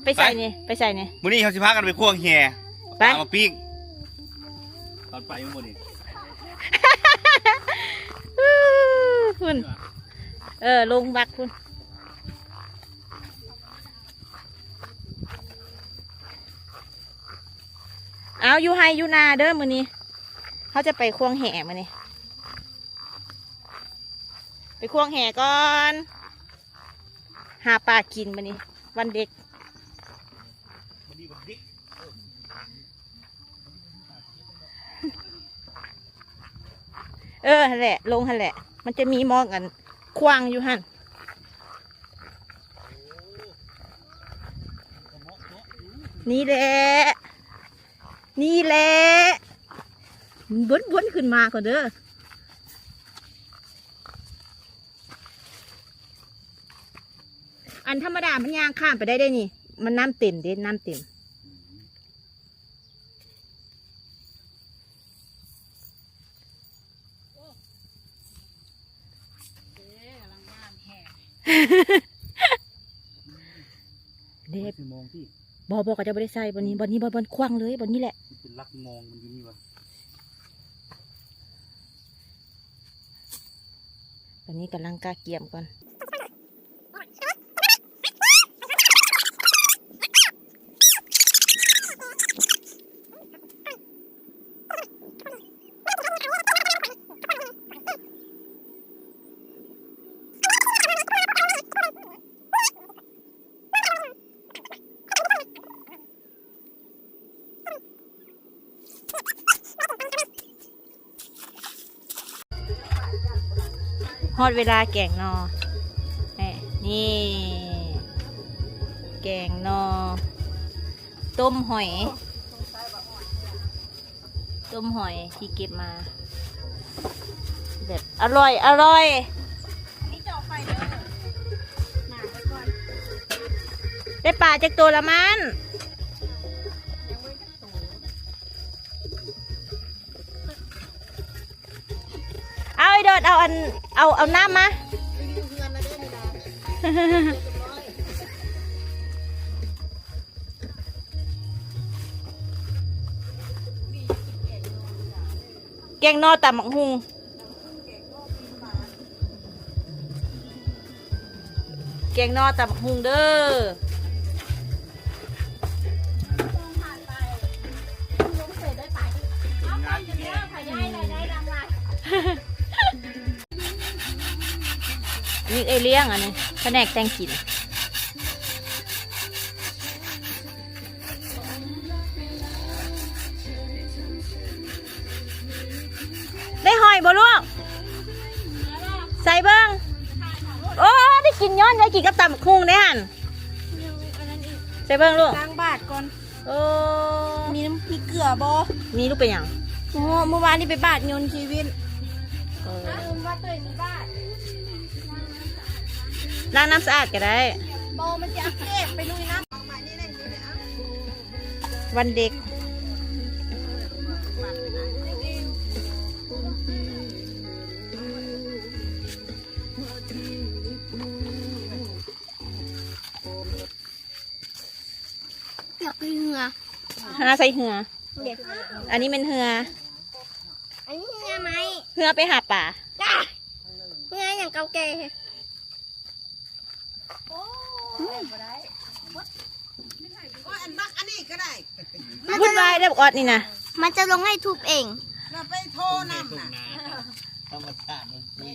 ໄປໃສນີ້? ໄປໃສນີ້? ມື້ນີ້ເຮົາຊິພາກັນໄປຄວ້າງແຫ ໄປ ປາມາປີ້ງ. ຕອນໄປມັນບໍ່ນີ້ ພຸ້ນ ເອີ ລົງວັກພຸ້ນ. ເອົາ ຢູ່ໄຮ່ຢູ່ນາເດີ ມື້ນີ້ເຮົາຈະໄປຄວ້າງແຫມື້ນີ້. ໄປຄວ້າງແຫກ່ອນ ຫາປາກິນມື້ນີ້ ວັນເດັກ. ເອີ ຫັ້ນແຫຼະ ລົງຫັ້ນແຫຼະ ມັນຈະມີໝອກອັນຂວ້າງຢູ່ຫັ້ນ. ນີ້ແຫຼະ ນີ້ແຫຼະ ວົນໆ ຂຶ້ນມາກ່ອນເດີ. ອັນທຳມະດາມັນຍ່າງຂ້າມໄປໄດ້ເດ້ນີ້ ມັນນ້ຳເຕັມເດ້ ນ້ຳເຕັມ. ເດ້ ບໍ່ ບໍ່ ເຂົາເຈົ້າບໍ່ໄດ້ໃສ່ບ່ອນນີ້ ບ່ອນນີ້ ບ່ອນ ບ່ອນຂວ້າງເລີຍ ບ່ອນນີ້ແຫຼະ ມັນເປັນຫຼັກງອງມັນຢູ່ນີ້ວະ. ຕອນນີ້ກຳລັງກະກຽມກ່ອນ. ຮອດເວລາແກງໜໍ່ ແນ່ ນີ້ ແກງໜໍ່ ຕົ້ມຫອຍ ຕົ້ມຫອຍທີ່ເກັບມາ ແບບອະລ່ອຍ ອະລ່ອຍ. ໄດ້ປາຈັກໂຕລະມັນ? ເອົາ ໄອ້ໂດດ ເອົາອັນ ເອົາ ເອົານ້ຳມາ. ແກງໜໍ່ຕຳບັກຫຸ່ງ ແກງໜໍ່ຕຳບັກຫຸ່ງເດີ. ນີ້ເອື້ອຍລ້ຽງ ອັນນີ້ພະແນກແຕ່ງກິນ. ໄດ້ຫອຍບໍ່ລູກ? ໃສ່ເບິ່ງ. ໂອ້ ໄດ້ກິນ ຍ້ອນໄດ້ກິນກັບຕຳບັກຫຸ່ງເດ້ຫັ້ນ. ໃສ່ເບິ່ງລູກ ລ້າງບາດກ່ອນ. ໂອ້ ມີນ້ຳ ມີເກືອບໍ່? ມີລູກ ເປັນຫຍັງ? ໂອ້ ມື້ວານນີ້ໄປບາດຍົນຊີວິດ. ເອີ ລືມວ່າໂຕເອງມີບາດ. ລ້າງນ້ຳສະອາດກໍໄດ້. ບໍ່ ມັນຊິອັກເສບ ໄປລຸຍນ້ຳ. ວັນເດັກ ຢາກໄປເຮືອ ຫາໃສ່ເຮືອ. ເດັກ ອັນນີ້ແມ່ນເຮືອ ອັນນີ້ເຮືອໄມ້ ເຮືອໄປຫາປາ. ເຮືອຫຍັງເກົ່າແກ່. ວຸ້ນວາຍເດ້ອອດນີ້ນະ. ມັນຈະລົງໃຫ້ທຸບເອງ ແລ້ວໄປໂທນຳນະ. ທຳມະຊາດມັນດີ.